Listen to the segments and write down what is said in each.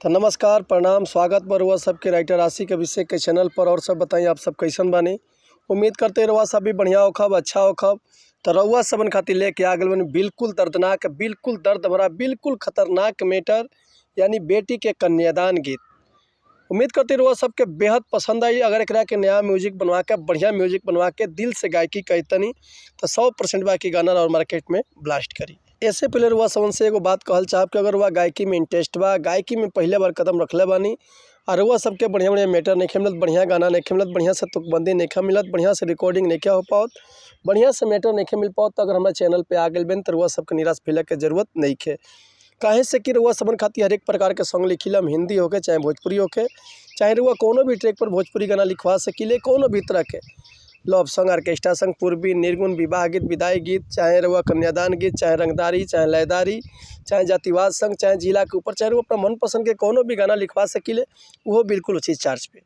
तो नमस्कार, प्रणाम, स्वागत बा रउआ सबके राइटर आशिक अभिषेक के चैनल पर। और सब बताई, आप सब कैसन बानी? उम्मीद करते रउआ सब भी बढ़िया होखब, अच्छा होखब। तो रउआ सबन खातिर लेके आ गइल बानी बिल्कुल दर्दनाक, बिल्कुल दर्द भरा, बिल्कुल खतरनाक मैटर, यानी बेटी के कन्यादान गीत। उम्मीद करते रउआ सबके बेहद पसंद आई। अगर एकरा के नया म्यूजिक बनवा के, बढ़िया म्यूजिक बनवा के दिल से गायकी कहतनी तो 100% बाकी गाना और मार्केट में ब्लास्ट करी। ऐसे पहले रउआ सबन से एगो बात कहल चाहब कि अगर रउआ गायकी में इंटरेस्ट बा, गायकी में पहले बार कदम रखले बानी और रउआ सबके बढ़िया बढ़िया मैटर नहीं मिलत, बढ़िया गाना नहीं मिलत, बढ़िया से तुकबंदी नहीं मिलत, बढ़िया से रिकॉर्डिंग नहीं हो पावत, बढ़िया से मैटर नहीं मिल पावत, तो अगर हमारे चैनल पे आ गइल बन तो रउआ सबके निराश फैले के जरूरत नहीं है। काहे से कि रउआ सबन खातिर हरेक प्रकार के सॉन्ग लिखिला हम, हिंदी होके चाहे भोजपुरी होके, चाहे रउआ कोनो भी ट्रैक पर भोजपुरी गाना लिखवा सकीले, कोनो भी तरह के लव सॉन्ग, ऑर्केस्ट्रा संग, पूर्वी, निर्गुण, विवाह गीत, विदाई गीत, चाहे रउआ कन्यादान गीत, चाहे रंगदारी, चाहे लयदारी, चाहे जातिवाद संग, चाहे जिला के ऊपर, चाहे रउआ अपना मनपसंद के कोनो भी गाना लिखवा सकीले, वो बिल्कुल उचित चार्ज पे।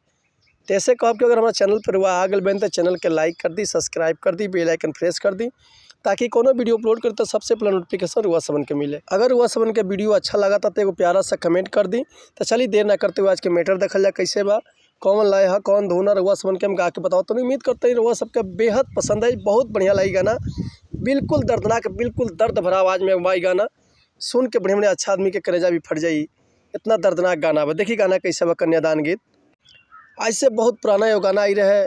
तो ऐसे कहब कि अगर हमारा चैनल पर रउआ आ गइल बन तो चैनल के लाइक कर दी, सब्सक्राइब कर दी, बेल आइकन प्रेस कर दी, ताकि कोनो वीडियो अपलोड करे तो सबसे पहले नोटिफिकेशन रउआ सबन के मिले। अगर रउआ सबन के वीडियो अच्छा लगा तो एगो प्यारा सा कमेंट कर दी। तो चलिए देर ना करते हुए आज के मैटर देखल जाए, कैसे बा, कौन लय है, कौन धुन है, रउआ सबन के हम गा के बताओ। तो उम्मीद करते हैं रउआ सबके बेहद पसंद आई, बहुत बढ़िया लगी गाना, बिल्कुल दर्दनाक, बिल्कुल दर्द भरा आवाज़ में बा गाना। सुन के बढ़िया बढ़िया अच्छा आदमी के करेजा भी फट जाई, इतना दर्दनाक गाना बा। देखी गाना कैसे बा, कन्यादान गीत। आज से बहुत पुराना यो गाना आई रहे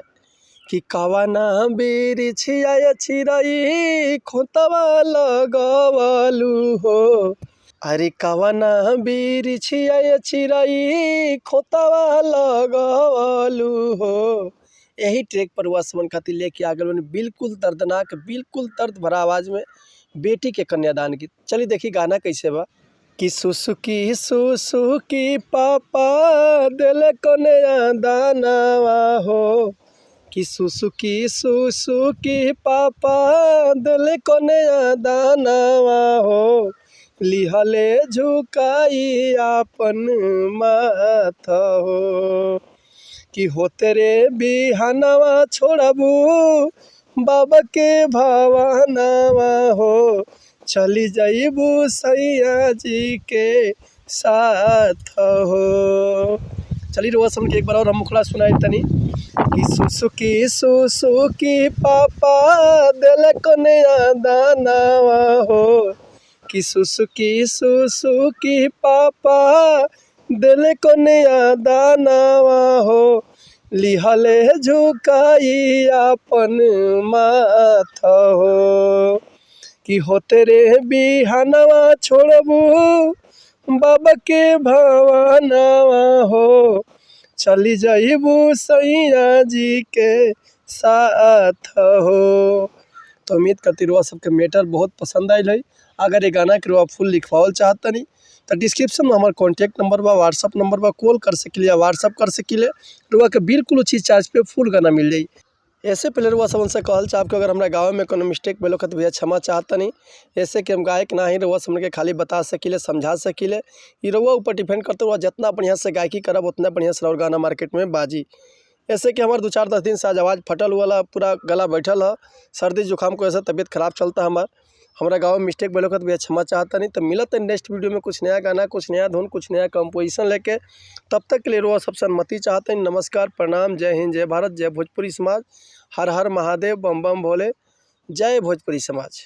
कि कवना बिरिछिया चिरई खोतवा लगवलू हो, अरे कवना बिरिछिया चिरई खोतवा लगवलू हो। यही ट्रैक पर रउआ सबन खातिर लेके आ गइल बानी बिल्कुल दर्दनाक, बिल्कुल दर्द भरा आवाज़ में बेटी के कन्यादान गीत। चलिए देखी गाना कैसे बा। कि सुसुकी सुसुकी पापा दिल कन्या दानवा हो, कि सुसुकी सुसुकी पापा दिल कन्या दानवा हो, लिहले झुकाई आपन माथ हो, कि होते रे बिहानवा छोड़बू बाबा के भवनवा हो, चली जाइबू सैया जी के साथ हो। चली रउआ सबन के एक बार और हम मुखड़ा सुनाई तनी कि सुसुकी सुसुकी पापा दिल कन्या दानवा हो, कि सुसुकी सुसुकी पापा दिल कन्या दानवा हो, लिहले झुकाई आपन माथ हो, कि होते रे बिहानवा छोड़बू बाबा के भवनवा हो, चली जाइबू सैया जी के साथ हो। तो उम्मीद करती रउआ सबके मैटर बहुत पसंद आयल है। अगर ये गाना के रउआ फुल लिखवावल चाहतनी तो डिस्क्रिप्शन में हमार कॉन्टैक्ट नंबर बा, व्हाट्सअप नंबर बा, कॉल कर सकीले या व्हाट्सअप कर सकीले। रउआ के बिल्कुल उचित चार्ज पे फुल गाना मिल जाई। ऐसे पहले रउआ सबन से कहल चाहब कि अगर हमरा गावे में कोनो मिस्टेक भेल होखे तो भैया क्षमा चाहतनी। ऐसे कि हम गायक ना ही, रउआ सबन के खाली बता सकीले, समझा सकीले। ई रउआ ऊपर डिपेंड करते, रउआ जितना बढ़िया से गायकी करब उतना बढ़िया से और गाना मार्केट में बाजी। ऐसे कि हमार 2-4-10 दिन से आज आवाज़ फटल वाला, पूरा गला बैठल है, सर्दी जुकाम को ऐसा तबीयत खराब चलता हमार। हमारा गाँव में मिस्टेक भेल होखे तो भैया क्षमा चाहता नहीं। तो मिलत है नेक्स्ट वीडियो में कुछ नया गाना, कुछ नया धुन, कुछ नया कंपोजिशन लेके। तब तक के लिए रउआ सबसे अनुमति चाहते हैं। नमस्कार, प्रणाम, जय हिंद, जय भारत, जय भोजपुरी समाज, हर हर महादेव, बम बम भोले, जय भोजपुरी समाज।